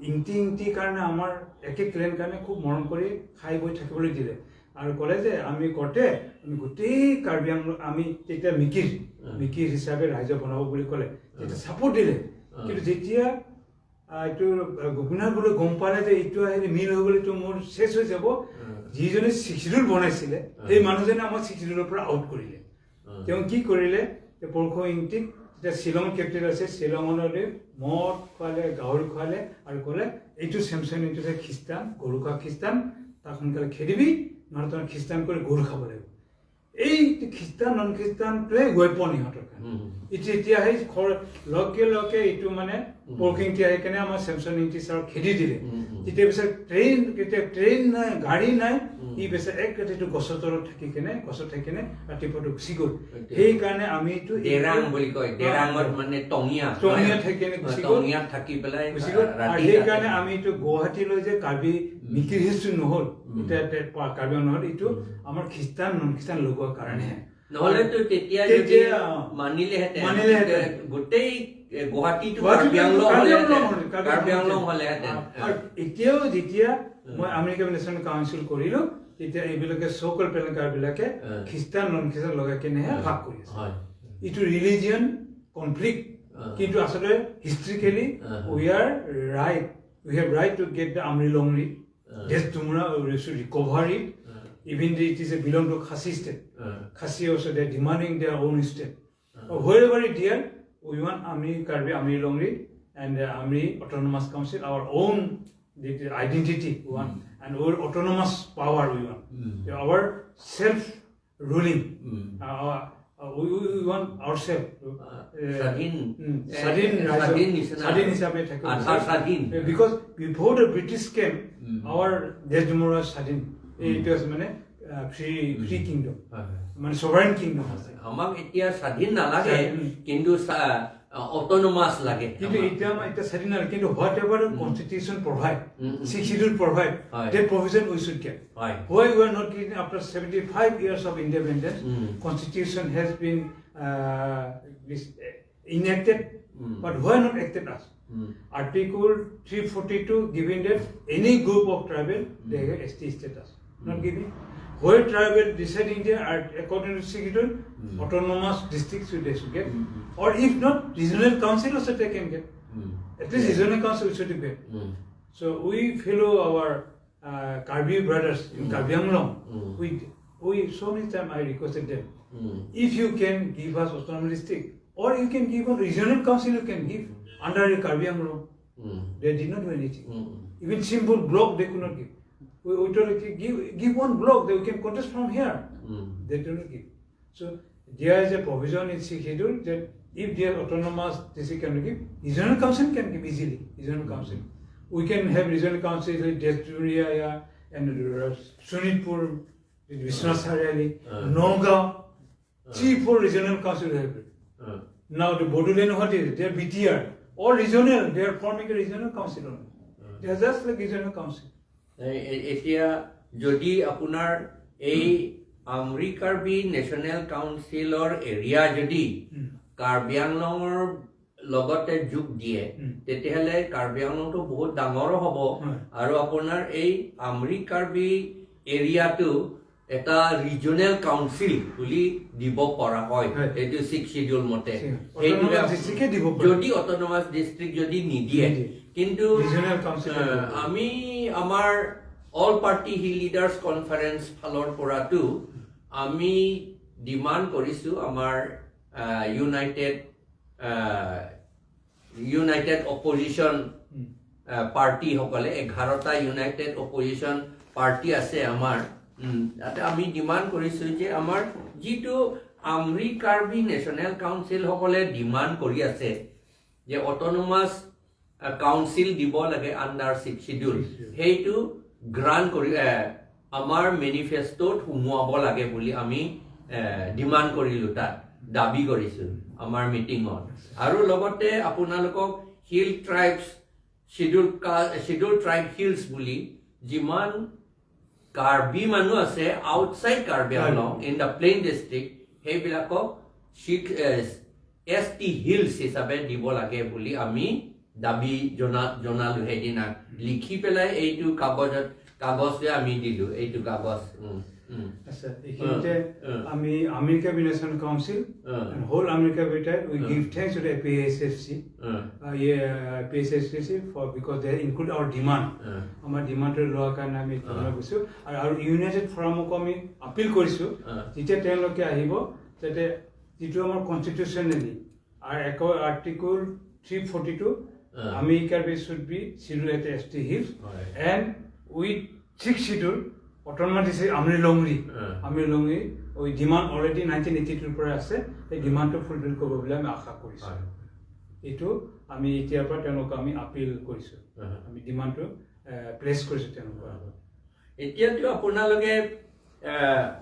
ইংতি ইংতিৰ কাৰণে আমাৰ একে ক্লেন কাৰণে খুব মৰম কৰি খাই বৈ থাকিবলৈ দিলে আৰু ক'লে যে আমি কৰ্তে আমি গোটেই কাৰ্বি আংলং আমি তেতিয়া মিকিৰ মিকিৰ হিচাপে ৰাজ্য বনাব বুলি ক'লে, তেতিয়া ছাপোৰ্ট দিলে। কিন্তু যেতিয়া এইটো গোপীনাথ বৰদলৈ গম পালে যে এইটো আহিলে মিল হৈ গ'লে এইটো মোৰ শেষ হৈ যাব, যিজনে চিডিউল বনাইছিলে সেই মানুহজনে আমাক চিডিউলৰ পৰা আউট কৰিলে। তেওঁ কি কৰিলে, পৰশু ইংতিক তেতিয়া শ্বিলং কেপিটেল আছে, শ্বিলঙলৈ মদ খুৱালে, গাহৰি খুৱালে আৰু ক'লে এইটো চেমচন ইংতি হৈছে খ্ৰীষ্টান, গৰু খোৱা খ্ৰীষ্টান, তাক সোনকালে খেদিবি, নহ'লে তই খ্ৰীষ্টান কৰি গৰু খাব লাগিব। এই খ্ৰীষ্টান নন খ্ৰীষ্টানটোৱে ৱেপন ইহঁতৰ কাৰণে। এতিয়া সেই লগে লগে এইটো মানে পৰশু ইংতি আহি কেনে আমাৰ চেমচন ইংতি ছাৰক খেদি দিলে। তেতিয়া পিছত ট্ৰেইন, তেতিয়া ট্ৰেইন নাই, গাড়ী নাই, ই পিছত এক ৰাতিটো গছৰ তলত থাকি কেনে, গছত থাকি কেনে ৰাতিপুৱাটো গুচি গ'ল। সেইকাৰণে আমি এইটো
ডেৰাং বুলি কয়, ডেৰাঙত মানে টঙীয়া,
টঙীয়া থাকি কেনে গুচি গ'ল।
টঙীয়াত থাকি পেলাই
গুচি গ'ল। আৰু
ৰাতি
সেইকাৰণে আমি এইটো গুৱাহাটীলৈ যে কাৰ্বি মিকিৰ হিষ্ট্ৰী নহ'ল, এতিয়া কাৰ্বি নহ'ল, এইটো আমাৰ খ্ৰীষ্টান নন খ্ৰীষ্টান লগোৱাৰ কাৰণেহে।
নহ'লেতো তেতিয়া যদি
তেতিয়া
মানিলেহেঁতেন,
মানিলেহেঁতেন।
গোটেই গুৱাহাটীটো
গুৱাহাটীটো
কাৰ্বি আংলং
কাৰ্বি
হ'লেহেঁতেন।
আংলং হ'ল, কাৰ্বি
কাৰ্বি
আংলং
আংলং হ'লেহেঁতেন।
আৰু এতিয়াও যেতিয়া মই আমেৰিকান নেশ্যনেল কাউন্সিল কৰিলো, তেতিয়া এইবিলাকে চকল পেলেংকাৰবিলাকে খ্ৰীষ্টান নন খ্ৰীষ্টান লগাই কেনেহে ভাগ কৰি আছে। এইটো ৰিলিজিয়ন কনফ্লিক্ট। কিন্তু আচলতে historically we are right, we have right to get the Amri Longri, Desdumra, we should recover it. Even it is a belong to Khasi state. Khasi also, they are demanding their own state. Wherever it there, we want Amri Karbi, Amri Longri and Amri Autonomous Council, our own identity we want, and our autonomous power we want. Our self-ruling. We want ourselves.
স্বাধীন
স্বাধীন
স্বাধীন নিচিনা।
স্বাধীন হিচাপে থাকিব।
আধা স্বাধীন।
Because before the British came, our Desdumra স্বাধীন, এইটো আছে মানে ফ্ৰী কিংডম, মানে সভাৰেন কিংডম আছে।
আমাক এতিয়া স্বাধীন নালাগে,
স্বাধীন।
কিন্তু অট'নমাছ লাগে।
কিন্তু
আমাক।
এতিয়া আমাৰ এতিয়া স্বাধীন নালাগে, কিন্তু whatever constitution provide,
um, um.
Sixth Schedule provide,
হয়।
That provision we should get.
হয়।
Why we are not getting after 75 years of independence? Constitution has been this, enacted, but why not acted us? Article 342 given that any group of tribal, they have ST status. Not giving. Where tribal deciding there are according to schedule, autonomous districts they should get. Or if not, regional council also they can get. At least regional council should get. So we fellow our Karbi brothers in Karbi Anglong, we so many times I requested them, if you can give us autonomous district, or you can give a regional council, you can give under the Karbi Anglong. They did not do anything. Even simple block they could not give. We told them, give one block that we can contest from here. They do not give. So there is a provision in Sixth Schedule that if they are autonomous district can give, regional council can give easily. Regional council. We can have regional council like Desduria and Sonitpur, Vishwanath Chariali, Nagaon, three, four regional council we have. Now the Bodoland, what is it? They are BTR. All regional, they are forming a regional council only. They are just like regional council.
এতিয়া যদি আপোনাৰ এই Amri Karbi national কাউন্সিলৰ area যদি কাৰ্বি আংলঙৰ লগতে যোগ দিয়ে, তেতিয়াহ'লে কাৰ্বি আংলংটো বহুত ডাঙৰো হ'ব আৰু আপোনাৰ এই আমৰি কাৰ্বি এৰিয়াটো এটা ৰিজনেল কাউন্সিল বুলি দিব পৰা হয়। এইটো ছিক্স শিডিউল মতে
Autonomous district দিব পাৰে।
যদি অট'নমাছ ডিষ্ট্ৰিক্ট যদি নিদিয়ে,
নিদিয়ে।
কিন্তু
Regional council দিব পাৰে।
আমি আমাৰ All Party Hill Leaders Conference ফালৰ পৰাতো আমি ডিমাণ্ড কৰিছো, আমাৰ ইউনাইটেড অপজিশ্যন পাৰ্টিসকলে, 11টা ইউনাইটেড অপজিশ্যন পাৰ্টি আছে আমাৰ, তাতে আমি ডিমাণ্ড কৰিছো যে আমাৰ যিটো আমৰি কাৰ্বি নেশ্যনেল কাউন্সিলসকলে ডিমাণ্ড কৰি আছে যে অট'নমাছ কাউন্সিল দিব লাগে আণ্ডাৰ ছিক্স শিডিউল, সেইটো গ্ৰাণ্ট কৰি আমাৰ মেনিফেষ্ট'ত সোমোৱাব লাগে বুলি আমি ডিমাণ্ড কৰিলো, তাত দাবী কৰিছো আমাৰ মিটিঙত। আৰু লগতে আপোনালোকক hill tribes, schedule tribe hills বুলি যিমান কাৰ্বি মানুহ আছে outside Karbi Anglong in the plain district, সেইবিলাকক এছ টি হিলছ হিচাপে দিব লাগে বুলি আমি দাবী জনালো সেইদিনা লিখি পেলাই। এইটো কাগজে আমি দিলো, এইটো কাগজ।
আচ্ছা, এইখিনিতে আমি Amri Karbi National Council and whole Amri Karbi tribe, we give thanks to the APSFC, yeah, APSFC for because they include our demand. আমাৰ ডিমাণ্ডটো লোৱাৰ কাৰণে আমি ধন্যবাদ কৈছোঁ আৰু ইউনাইটেড ফৰামকো আমি আপিল কৰিছোঁ, যেতিয়া তেওঁলোকে আহিব যাতে যিটো আমাৰ কনষ্টিটিউচনেলি আৰু article 342, Amri Karbi should be schedule at ST hills and with Sixth Schedule autonomous Amri Longri. Amri Longri ওই ডিমাণ্ড অলৰেডি 1982ৰ পৰা আছে, সেই ডিমাণ্ডটো ফুলফিল কৰিব বুলি আমি আশা কৰিছোঁ। এইটো আমি এতিয়াৰ পৰা তেওঁলোকক আমি আপিল কৰিছোঁ, আমি ডিমাণ্ডটো প্লেচ কৰিছোঁ তেওঁলোকৰ আগত।
এতিয়াতো আপোনালোকে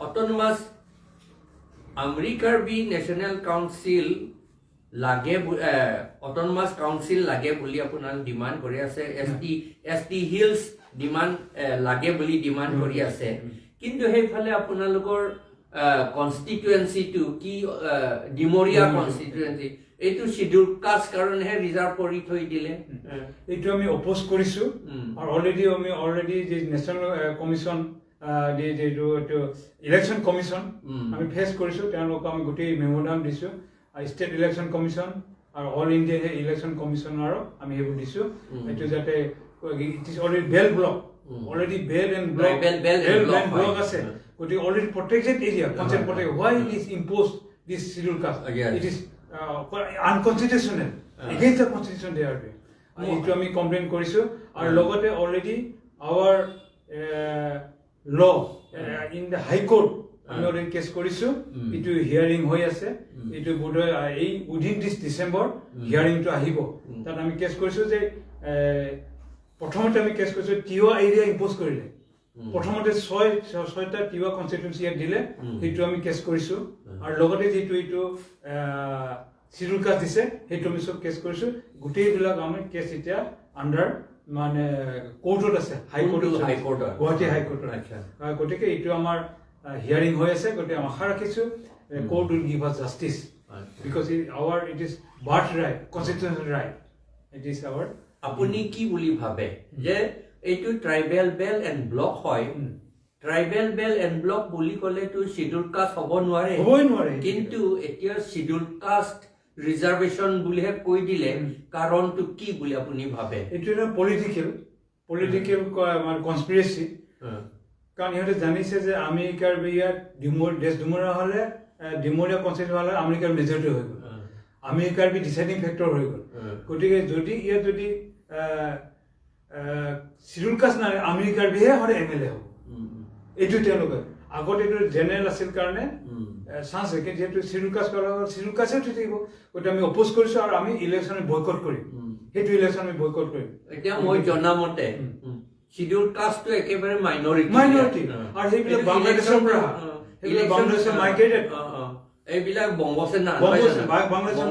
autonomous Amri Karbi national council লাগে, অট'নমাছ কাউন্সিল লাগে বুলি আপোনালোকে ডিমাণ্ড কৰি আছে, ST hills demand লাগে বুলি ডিমাণ্ড কৰি আছে, কিন্তু সেইফালে আপোনালোকৰ কনষ্টিটুৱেঞ্চিটো কি ডিমৰীয়া কনষ্টিটুৱেঞ্চি, এইটো চিডিউল কাষ্ট কাৰণেহে ৰিজাৰ্ভ কৰি থৈ দিলে।
এইটো আমি অপ'জ কৰিছোঁ আৰু অলৰেডি আমি অলৰেডি যি নেশ্যনেল কমিশ্যন, যিটো এইটো ইলেকশ্যন কমিশ্যন আমি ফেচ কৰিছোঁ, তেওঁলোকক আমি গোটেই মেমোৰাণ্ডাম দিছোঁ, ষ্টেট ইলেকশ্যন কমিশ্যন। আৰু অল ইণ্ডিয়া ইলেকশ্যন কমিশ্যনাৰক আমি সেইবোৰ দিছোঁ। এইটো যাতে it is already belt block, already belt and block
belt and block হয়।
ব্লক আছে। গতিকে already protected area, consent protect, why is impose this schedule caste? It is unconstitutional, against the constitution they are doing. এইটো আমি complain কৰিছোঁ। আৰু লগতে already our law in the high court আমি already cash কৰিছোঁ। এইটো হিয়াৰিং হৈ আছে। এইটো বোধহয় এই উইদিন দিছ ডিচেম্বৰ হিয়াৰিংটো আহিব। তাত আমি কেছ কৰিছোঁ যে প্ৰথমতে আমি কেছ কৰিছোঁ, তিৱা এৰিয়া ইম্প'জ কৰিলে। প্ৰথমতে ছয়টা তিৱা কনষ্টিটুৱেঞ্চি ইয়াত দিলে, সেইটো আমি কেছ কৰিছোঁ। আৰু লগতে যিটো এইটো চিডিউল কাষ্ট দিছে, সেইটো আমি চব কেছ কৰিছোঁ। গোটেইবিলাক আমি কেছ এতিয়া আণ্ডাৰ মানে কোৰ্টত আছে, হাইকোৰ্টত।
হাইকোৰ্টত?
গুৱাহাটী হাইকোৰ্টত। গতিকে এইটো আমাৰ হিয়াৰিং হৈ আছে। গতিকে আমি আশা ৰাখিছোঁ court will give us justice, because our it is birth right, constitutional right, it is our.
আপুনি কি বুলি ভাবে যে এইটো ট্ৰাইবেল বেল্ট এণ্ড ব্লক হয়? ট্ৰাইবেল বেল্ট এণ্ড ব্লক বুলি ক'লেতো চিডিউল কাষ্ট হ'ব নোৱাৰে।
হ'বই নোৱাৰে।
কিন্তু এতিয়া চিডিউল কাষ্ট ৰিজাৰ্ভেশ্যন বুলিহে কৈ দিলে, কাৰণটো কি বুলি আপুনি ভাবে?
এইটো এটা পলিটিকেল মানে কনস্পিৰেচি। কাৰণ ইহঁতে জানিছে যে আমেৰিকাৰ ইয়াত ডিমৌ দেশ ডিমৰীয়া হ'লে, ডিমৰীয়া কনষ্টিটিউশ্যন হ'লে আমেৰিকাৰ মেজৰিটি হৈ গ'ল, আমেৰিকাৰ বি ডিচাইডিং ফেক্টৰ হৈ গ'ল। গতিকে যদি ইয়াত যদি চিডিউল কাষ্ট নাই, আমেৰিকাৰ বিহে সদায় এম এল এ হ'ব। এইটো তেওঁলোকে আগতে এইটো জেনেৰেল আছিল কাৰণে চান্স আছে, কিন্তু যিহেতু চিডিউল কাষ্ট কৰাৰ লগত চিডিউল কাষ্টে উঠি থাকিব। গতিকে আমি অপ'জ কৰিছোঁ আৰু আমি ইলেকশ্যন বয়কট কৰিম। সেইটো ইলেকশ্যন আমি বয়কট কৰিম।
এতিয়া মই জনামতে চিডিউল কাষ্টটো একেবাৰে মাইনৰিটি।
Minority। আৰু সেইবিলাক বাংলাদেশৰ পৰা অহা। সেইবিলাক বাংলাদেশৰ migrated।
এইবিলাক বংগসেনা।
বাংলাদেশৰ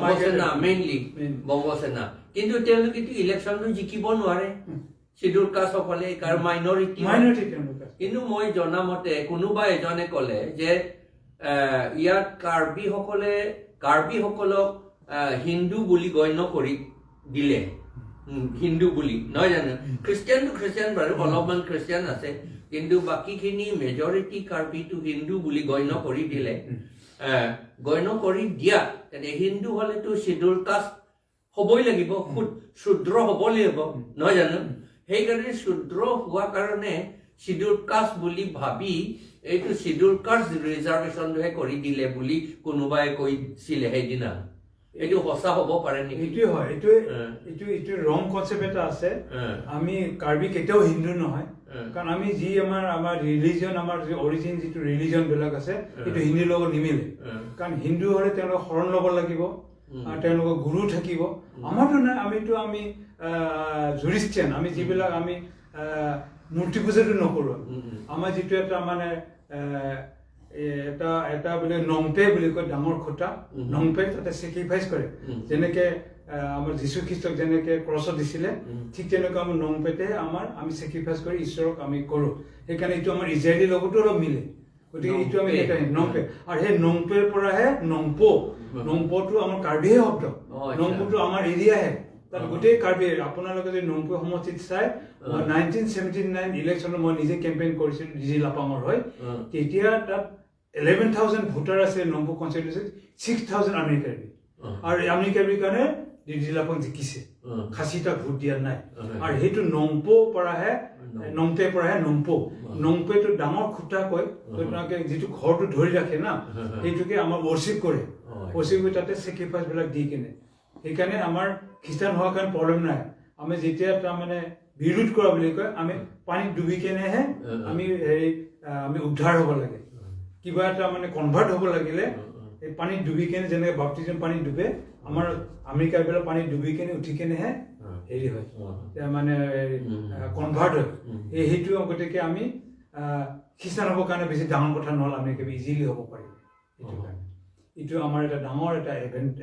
বংগসেনা।
Migrated।
Mainly
Mainly।
বংগসেনা। কিন্তু তেওঁলোকেতো ইলেকশ্যনটো জিকিব নোৱাৰে চিডিউল কাষ্টসকলে, কাৰণ মাইনৰিটি।
মাইনৰিটি তেওঁলোকে।
কিন্তু মই জনামতে কোনোবা এজনে ক'লে যে ইয়াত কাৰ্বিসকলক হিন্দু বুলি গণ্য কৰি দিলে, হিন্দু বুলি নহয় জানো? খ্ৰীষ্টিয়ানটো খ্ৰীষ্টিয়ান বাৰু, অলপমান খ্ৰীষ্টিয়ান আছে, কিন্তু বাকীখিনি মেজৰিটি কাৰ্বিটো হিন্দু বুলি গণ্য কৰি দিলে। গণ্য কৰি দিয়া তেনে হিন্দু হলেতো চিডিউল কাষ্ট হ'বই লাগিব, শূদ্ৰ হ'ব লাগিব, নহয় জানো? সেইকাৰণে শূদ্ৰ হোৱা কাৰণে চিডিউল কাষ্ট বুলি ভাবি এইটো চিডিউল কাষ্ট ৰিজাৰ্ভেশ্যনটোহে কৰি দিলে বুলি কোনোবাই কৈছিলে সেইদিনা। এইটো সঁচা হ'ব পাৰে নেকি?
এইটোৱে হয়, এইটোৱে। এইটো ৰং কনচেপ্ট এটা আছে। আমি কাৰ্বি কেতিয়াও হিন্দু নহয়। কাৰণ আমি যি আমাৰ ৰিলিজন, আমাৰ যি অৰিজিন, যিটো ৰিলিজন বিলাক আছে, সেইটো হিন্দুৰ লগত নিমিলে। কাৰণ হিন্দু হ'লে তেওঁলোক শৰণ ল'ব লাগিব আৰু তেওঁলোকৰ গুৰু থাকিব। আমাৰতো নাই। আমিতো আমি জৰিষ্টিয়ান। আমি যিবিলাক আমি মূৰ্তি পূজাটো নকৰোঁ।
উম, উম।
আমাৰ যিটো এটা মানে এটা এটা বোলে নংপে বুলি কয়, ডাঙৰ খুটা। নংপে তাতে চেক্ৰিফাইচ কৰে। যেনেকে আমাৰ যীশু খ্ৰীষ্টক যেনেকে ক্ৰছত দিছিলে, ঠিক তেনেকুৱা আমাৰ নংপেতে আমাৰ আমি চেক্ৰিফাইচ কৰি ঈশ্বৰক আমি কৰোঁ। সেইকাৰণে এইটো আমাৰ ইজৰাইলীৰ লগতো অলপ মিলে। গতিকে এইটো আমি
নংপে।
এটা নংপে আৰু সেই নংপেৰ পৰাহে নংপ। নংপটো আমাৰ কাৰ্বিহে শব্দ।
অ, আচ্ছা।
নংপটো আমাৰ এৰিয়াহে। তাত গোটেই কাৰ্বি। আপোনালোকে যদি নংপো সমষ্টিত চাই, 1979 ইলেকশ্যনত মই নিজে কেম্পেইন কৰিছিলোঁ ডিজি লাপাঙৰ হৈ। তেতিয়া তাত 11,000 ভোটাৰ আছে নংপো কনষ্টিটুৱেঞ্চিত, 6,000 আমিৰি কাৰ্বি। আৰু আমিৰি কাৰ্বিৰ কাৰণে ডিজি লাপাং জিকিছে। খাচী তাক ভোট দিয়া নাই। আৰু সেইটো নংপো পৰাহে, নংপে পৰাহে নংপো। নংপেটো ডাঙৰ খুটা কয়। তেওঁলোকে যিটো ঘৰটো ধৰি ৰাখে না, সেইটোকে আমাৰ ৱৰ্চিপ কৰে। ৱৰ্চিপ কৰি তাতে চেক্ৰিফাইচ বিলাক দি কিনে। সেইকাৰণে আমাৰ খ্ৰীষ্টান হোৱাৰ কাৰণে প্ৰব্লেম নাই। আমি যেতিয়া তাৰমানে বিৰোধ কৰা বুলি কয়, আমি পানীত ডুবি কেনেহে আমি হেৰি আমি উদ্ধাৰ হ'ব লাগে। কিবা এটা মানে কনভাৰ্ট হ'ব লাগিলে এই পানীত ডুবি কেনে, যেনেকে বাপ্তিজম পানীত ডুবে, আমাৰ আমেৰিকাৰ পানীত ডুবি কেনে উঠি কেনেহে হেৰি হয়, মানে কনভাৰ্ট হয়। এই সেইটো গতিকে আমি খ্ৰীষ্টান হ'বৰ কাৰণে বেছি ডাঙৰ কথা নহ'ল, আমি একেবাৰে ইজিলি হ'ব পাৰিম। সেইটো কাৰণে এইটো আমাৰ এটা ডাঙৰ এটা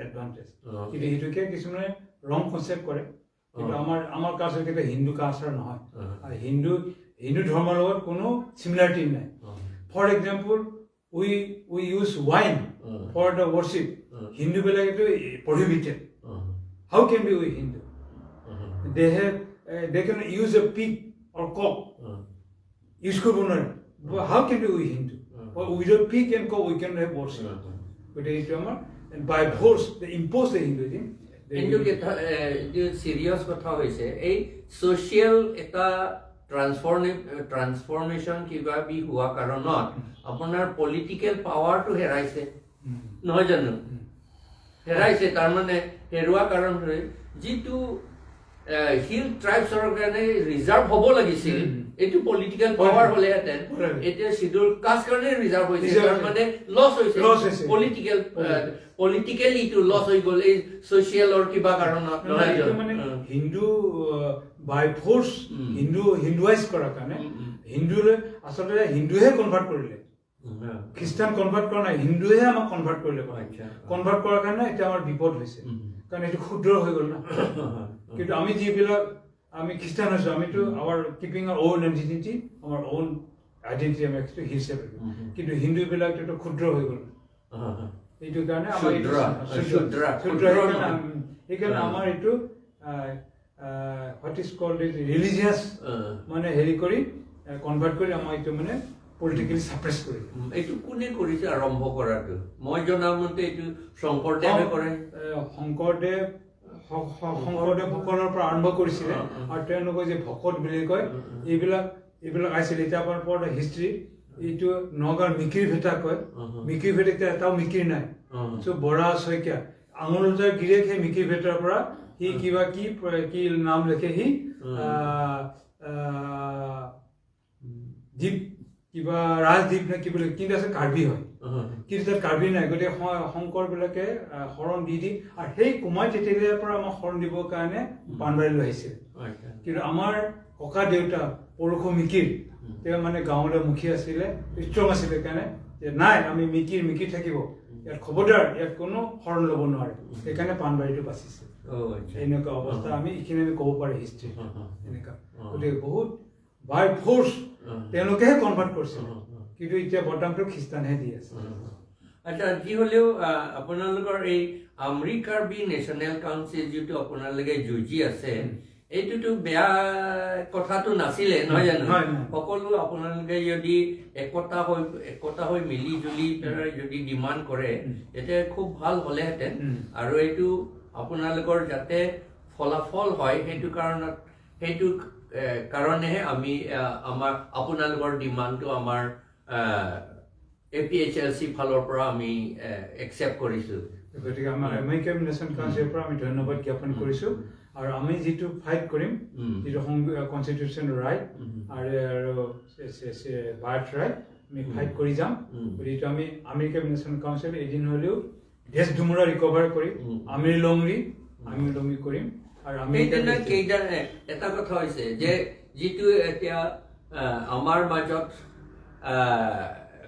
এডভান্টেজ। কিন্তু সেইটোকে কিছুমানে ৰং কনচেপ্ট কৰে। কিন্তু আমাৰ কালচাৰ কেতিয়াও হিন্দু কালচাৰ নহয়। আৰু হিন্দু ধৰ্মৰ লগত কোনো চিমিলাৰিটি নাই। For example, we use wine for the worship. হিন্দুবিলাকেতো prohibited. How can be we Hindu? They can use a pig or cock. Use কৰিব নোৱাৰে। How can be we Hindu? Without pig and cock we can have worship. গতিকে এইটো আমাৰ by force they impose the Hinduism.
কিন্তু serious কথা হৈছে, এই social এটা ট্ৰান্সফৰ্মেশ্যন কিবা বি হোৱা কাৰণত আপোনাৰ পলিটিকেল পাৱাৰটো হেৰাইছে, নহয় জানো? হেৰাইছে। তাৰমানে হেৰুৱা কাৰণ যিটো হিল ট্ৰাইবছৰ কাৰণে ৰিজাৰ্ভ হ'ব লাগিছিল, এইটো পলিটিকেল পাৱাৰ হ'লেহেঁতেন, এতিয়া চিডুল কাষ্ট কাৰণে ৰিজাৰ্ভ হৈছে, তাৰমানে লছ হৈছে পলিটিকেল, পলিটিকেলিটো লছ হৈ গ'ল এই ছ'চিয়েলৰ কিবা কাৰণত, নহয়
জানো? মানে হিন্দু বাই ফ'ৰ্চ হিন্দু হিন্দুৱাইজ কৰাৰ কাৰণে, হিন্দুলৈ আচলতে হিন্দুহে কনভাৰ্ট কৰিলে, খ্ৰীষ্টান কনভাৰ্ট কৰা নাই, হিন্দুহে আমাক কনভাৰ্ট কৰিলে। কনভাৰ্ট কৰাৰ কাৰণে এতিয়া আমাৰ বিপদ হৈছে, কাৰণ এইটো ক্ষুদ্ৰ হৈ গ'ল না। কিন্তু আমি যিবিলাক আমি খ্ৰীষ্টান হৈছোঁ, আমিতো our keeping our own identity, আমাৰ অ'ন আইডেণ্টিটি আমি ৰাখিছোঁ হিচাপে, কিন্তু হিন্দুবিলাকতো ক্ষুদ্ৰ হৈ গ'ল। এইটো কাৰণে আমাৰ সেইকাৰণে আমাৰ এইটো what is called is religious মানে হেৰি কৰি কনভাৰ্ট কৰি আমাৰ এইটো মানে পলিটিকেলি ছাপ্ৰেছ কৰি।
এইটো কোনে কৰিছে আৰম্ভ কৰাটো? মই জনামতে এইটো শংকৰদেৱে কৰে।
শংকৰদেৱ শংকৰদেৱসকলৰ পৰা আৰম্ভ কৰিছিলে, আৰু তেওঁলোকে যে ভকত বুলি কয়, এইবিলাক আহিছিলে। এতিয়া আপোনাৰ পৰা হিষ্ট্ৰী এইটো নগাঁৱৰ মিকিৰ ভেটা কয়, মিকিৰ ভেটা এতিয়া এটাও মিকিৰ নাই। চ' বৰা শইকীয়া আঙুলজাৰ গিৰিয়েক, সেই মিকিৰ ভেটাৰ পৰা সি কিবা কি কি নাম লিখে, সি দ্বীপ কিবা ৰাজদ্বীপ নে কি বুলি, কিন্তু আছে কাৰ্বি হয়, কিন্তু তাত কাৰ্বি নাই। গতিকে শংকৰবিলাকে শৰণ দি দি আৰু সেই কুমাৰ তেতেলীয়াৰ পৰা আমাক শৰণ দিবৰ কাৰণে পাণবাৰীলৈ আহিছিল। কিন্তু আমাৰ ককা দেউতা পৰশু মিকিৰ, তেওঁ মানে গাঁৱলৈ মুখী আছিলে, ষ্ট্ৰং আছিলে, কাৰণে যে নাই, আমি মিকিৰ মিকিৰ থাকিব ইয়াত, খবৰদাৰ ইয়াত কোনো শৰণ ল'ব নোৱাৰে, সেইকাৰণে পাণবাৰীটো বাচিছে। এনেকুৱা অৱস্থা আমি এইখিনি আমি ক'ব পাৰোঁ হিষ্ট্ৰী এনেকুৱা। গতিকে বহুত বাই ফ'ৰ্চ তেওঁলোকেহে কনভাৰ্ট কৰিছিলে, কিন্তু এতিয়া বদনামটো খ্ৰীষ্টানহে দি আছে।
আচ্ছা, যি হ'লেও আপোনালোকৰ এই আমৰি কাৰ্বি নেশ্যনেল কাউন্সিল যিটো আপোনালোকে যুঁজি আছে, এইটোতো বেয়া কথাটো নাছিলে, নহয় জানো? সকলো আপোনালোকে যদি একতা হৈ মিলি জুলি পেলাই যদি ডিমাণ্ড কৰে, তেতিয়া খুব ভাল হ'লেহেঁতেন। আৰু এইটো আপোনালোকৰ যাতে ফলাফল হয়, সেইটো কাৰণেহে আমি আমাৰ আপোনালোকৰ ডিমাণ্ডটো আমাৰ এপিএইচএলচি ফালৰ পৰা আমি একচেপ্ট কৰিছোঁ।
গতিকে আমাৰ আমেৰিকান নেশ্যনেল কাউন্সিলৰ পৰা আমি ধন্যবাদ জ্ঞাপন কৰিছোঁ, আৰু আমি যিটো ফাইট কৰিম, যিটো কনষ্টিটিউশ্যন ৰাইট আৰু বাৰ্থ ৰাইট, আমি ফাইট কৰি যাম। গতিকে আমি আমেৰিকান নেশ্যনেল কাউন্সিল এদিন হ'লেও দেশ ডুমুৰা ৰিকভাৰ কৰি আমি লংৰি কৰিম। আৰু আমি
সেইদিনা কেইটা এটা কথা হৈছে যে যিটো এতিয়া আমাৰ মাজত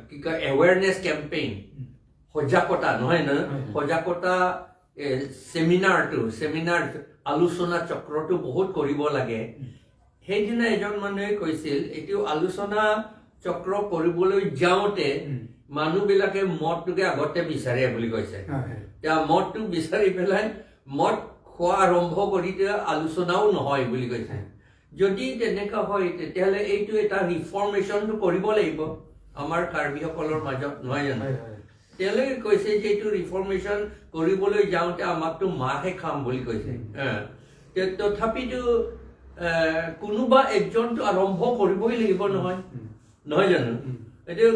কি কয় এৱেৰনেছ কেম্পেইন, সজাগতা নহয় ন, সজাগতা চেমিনাৰ আলোচনা চক্ৰটো বহুত কৰিব লাগে। সেইদিনা এজন মানুহে কৈছিল, এইটো আলোচনা চক্ৰ কৰিবলৈ যাওঁতে মানুহবিলাকে মদটোকে আগতে বিচাৰে বুলি কৈছে। এতিয়া মদটো বিচাৰি পেলাই মদ খোৱা আৰম্ভ কৰি তেতিয়া আলোচনাও নহয় বুলি কৈছে। যদি তেনেকুৱা হয়, তেতিয়াহ'লে এইটো এটা ৰিফৰ্মেশ্যনটো কৰিব লাগিব আমাৰ কাৰ্বিসকলৰ মাজত, নহয় জানো? তেওঁলোকে কৈছে যে এইটো ৰিফৰ্মেশ্যন কৰিবলৈ যাওঁতে আমাকতো মাৰহে খাম বুলি কৈছে। তথাপিতো কোনোবা একজনটো আৰম্ভ কৰিবই লাগিব, নহয় নহয় জানো? এইটো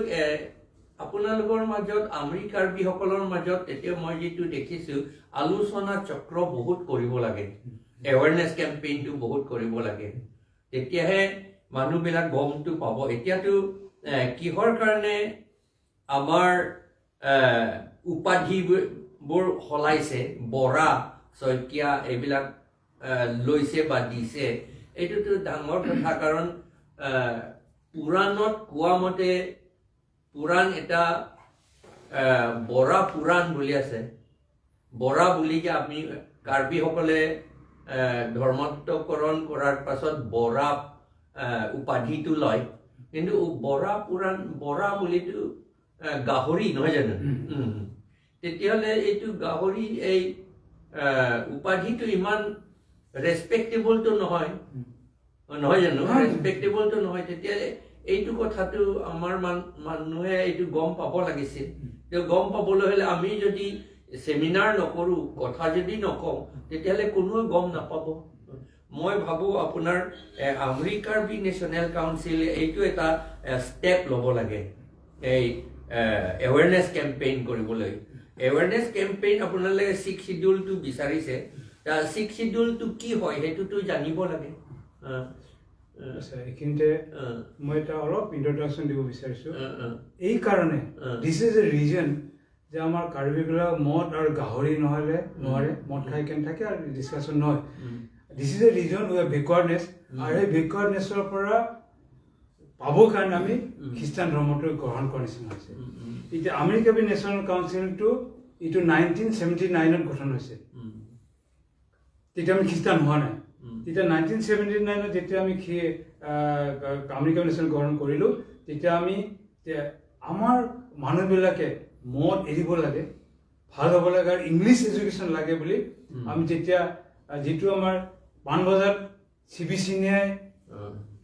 আপোনালোকৰ মাজত আমৰি কাৰ্বিসকলৰ মাজত এতিয়া মই যিটো দেখিছো, আলোচনা চক্ৰ বহুত কৰিব লাগে, এৱেৰনেছ কেম্পেইনটো বহুত কৰিব লাগে, তেতিয়াহে মানুহবিলাক গমটো পাব। এতিয়াতো কিহৰ কাৰণে আমাৰ উপাধিবোৰ সলাইছে, বৰা শইকীয়া এইবিলাক লৈছে বা দিছে, এইটোতো ডাঙৰ কথা। কাৰণ পুৰাণত কোৱা মতে পুৰাণ এটা বৰা পুৰাণ বুলি আছে। বৰা বুলি যে আমি কাৰ্বিসকলে ধৰ্মান্তকৰণ কৰাৰ পাছত বৰা উপাধিটো লয়, কিন্তু বৰা পুৰাণ বৰা বুলিতো গাহৰি নহয় জানো? তেতিয়াহ'লে এইটো গাহৰি এই উপাধিটো ইমান ৰেচপেক্টেবলটো নহয়, নহয় জানো? ৰেচপেক্টেবলটো নহয়। তেতিয়া এইটো কথাটো আমাৰ মানুহে এইটো গম পাব লাগিছিল। গম পাবলৈ হ'লে আমি যদি চেমিনাৰ নকৰোঁ, কথা যদি নকওঁ, তেতিয়াহ'লে কোনোৱে গম নাপাব। মই ভাবোঁ আপোনাৰ আমৰি কাৰ্বি নেশ্যনেল কাউন্সিল এইটো এটা ষ্টেপ ল'ব লাগে, এই এৱেৰনেছ কেম্পেইন কৰিবলৈ। এৱেৰনেছ কেম্পেইন, আপোনালোকে ছিক্স চিডিউলটো বিচাৰিছে, ছিক্স চিডিউলটো কি হয় সেইটোতো জানিব লাগে।
আচ্ছা, এইখিনিতে মই এটা অলপ ইন্ট্ৰডাকশ্যন দিব বিচাৰিছোঁ। এই কাৰণে this is a reason যে আমাৰ কাৰ্বিবিলাক মদ আৰু গাহৰি নহ'লে নোৱাৰে, মদ খাই কেনে থাকে আৰু ডিছকাশ্যন নহয়। This is a reason we are backwardness আৰু সেই বেকৱাৰ্ডনেছৰ পৰা পাবৰ কাৰণে আমি খ্ৰীষ্টান ধৰ্মটো গ্ৰহণ কৰাৰ নিচিনা হৈছে। এতিয়া আমৰি কাৰ্বি নেশ্যনেল কাউন্সিলটো এইটো 1979ত গঠন হৈছে। তেতিয়া আমি খ্ৰীষ্টান হোৱা নাই। তেতিয়া 1979ত যেতিয়া আমি আমৰি কাৰ্বি নেশ্যনেল গ্ৰহণ কৰিলোঁ, তেতিয়া আমি আমাৰ মানুহবিলাকে মদ এৰিব লাগে, ভাল হ'ব লাগে আৰু ইংলিছ এডুকেশ্যন লাগে বুলি আমি যেতিয়া যিটো আমাৰ পাণবজাৰত চি বি চিনিয়াই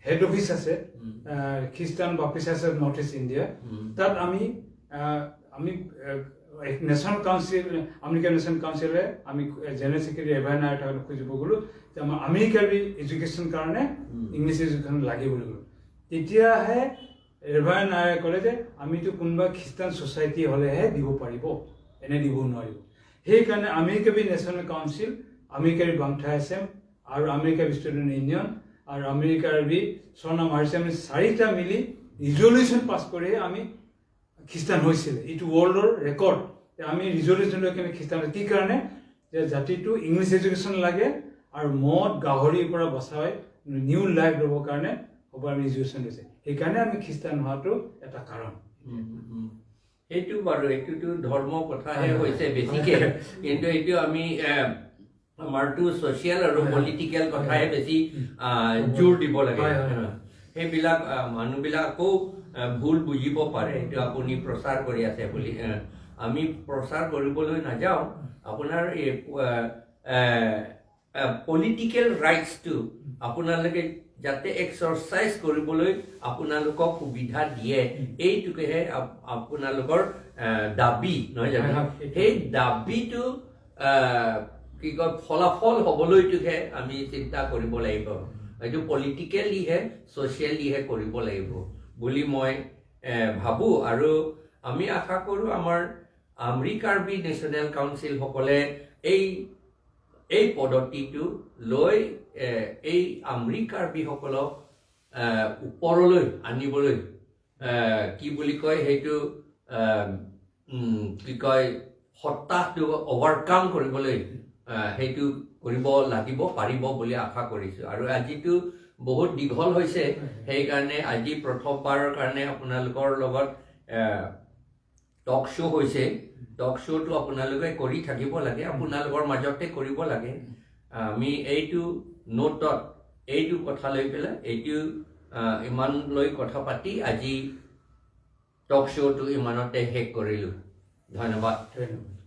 হেড অফিচ আছে, Christian Baptist church of North East India, তাত আমি নেশ্যনেল কাউন্সিল, আমেৰিকান নেশ্যনেল কাউন্সিলে আমি জেনেৰেল ছেক্ৰেটাৰী ৰেভাৰেণ্ড নায়াৰ থাকোঁতে খুজিব গ'লোঁ যে আমাৰ আমেৰিকাৰ এডুকেশ্যন কাৰণে ইংলিছ এডুকেশ্যন লাগে বুলি ক'লোঁ। তেতিয়াহে ৰেভাৰেণ্ড নায়াৰে ক'লে যে আমিতো কোনোবা খ্ৰীষ্টান ছ'চাইটি হ'লেহে দিব পাৰিব, এনে দিব নোৱাৰিব। সেইকাৰণে Amri Karbi national council, Amri Karbi Bangthai S M আৰু আমৰি কাৰ্বি ষ্টুডেণ্ট ইউনিয়ন আৰু আমৰি কাৰ্বি স্বৰ্ণা মাৰ্চি, আমি চাৰিটা মিলি ৰিজলিউশ্যন পাছ কৰিহে আমি খ্ৰীষ্টান হৈছিলে। এইটো ৱৰ্ল্ডৰ ৰেকৰ্ড। আমি ৰিজলিউশ্যন লৈ কেনে খ্ৰীষ্টান। কি কাৰণে? যে জাতিটো ইংলিছ এডুকেশ্যন লাগে আৰু মদ গাহৰিৰ পৰা বচাই নিউ লাইফ ল'বৰ কাৰণে হ'ব আমি ৰিজলিউশ্যন লৈছে। সেইকাৰণে আমি খ্ৰীষ্টান হোৱাটো এটা কাৰণ।
সেইটো বাৰু এইটোতো ধৰ্ম কথাহে হৈছে বেছিকে, কিন্তু এইটো আমি আমাৰতো ছ'চিয়েল আৰু পলিটিকেল কথাহে বেছি জোৰ দিব লাগে। সেইবিলাক মানুহবিলাক আকৌ ভুল বুজিব পাৰে, এইটো আপুনি প্ৰচাৰ কৰি আছে বুলি। আমি প্ৰচাৰ কৰিবলৈ নাযাওঁ। আপোনাৰ এই পলিটিকেল ৰাইটছটো আপোনালোকে যাতে এক্সাৰচাইজ কৰিবলৈ আপোনালোকক সুবিধা দিয়ে, এইটোকেহে আপোনালোকৰ দাবী নহয় জানো? সেই দাবীটো কি কয় ফলাফল হ'বলৈটোহে আমি চিন্তা কৰিব লাগিব। এইটো পলিটিকেলিহে, ছ'চিয়েলিহে কৰিব লাগিব বুলি মই ভাবোঁ। আৰু আমি আশা কৰোঁ আমাৰ আমৰি কাৰ্বি নেশ্যনেল কাউন্সিলসকলে এই পদ্ধতিটো লৈ এই আমৰি কাৰ্বিসকলক ওপৰলৈ আনিবলৈ, কি বুলি কয় সেইটো, কি কয়, সত্তাটো অভাৰকাম কৰিবলৈ সেইটো কৰিব লাগিব, পাৰিব বুলি আশা কৰিছোঁ। আৰু আজিতো বহুত দীঘল হৈছে, সেইকাৰণে আজি প্ৰথমবাৰৰ কাৰণে আপোনালোকৰ লগত টক শ্ব' হৈছে। টক শ্ব'টো আপোনালোকে কৰি থাকিব লাগে, আপোনালোকৰ মাজতে কৰিব লাগে। আমি এইটো নোটত এইটো কথা লৈ পেলাই এইটো ইমান লৈ কথা পাতি আজি টক শ্ব'টো ইমানতে শেষ কৰিলোঁ। ধন্যবাদ।
ধন্যবাদ।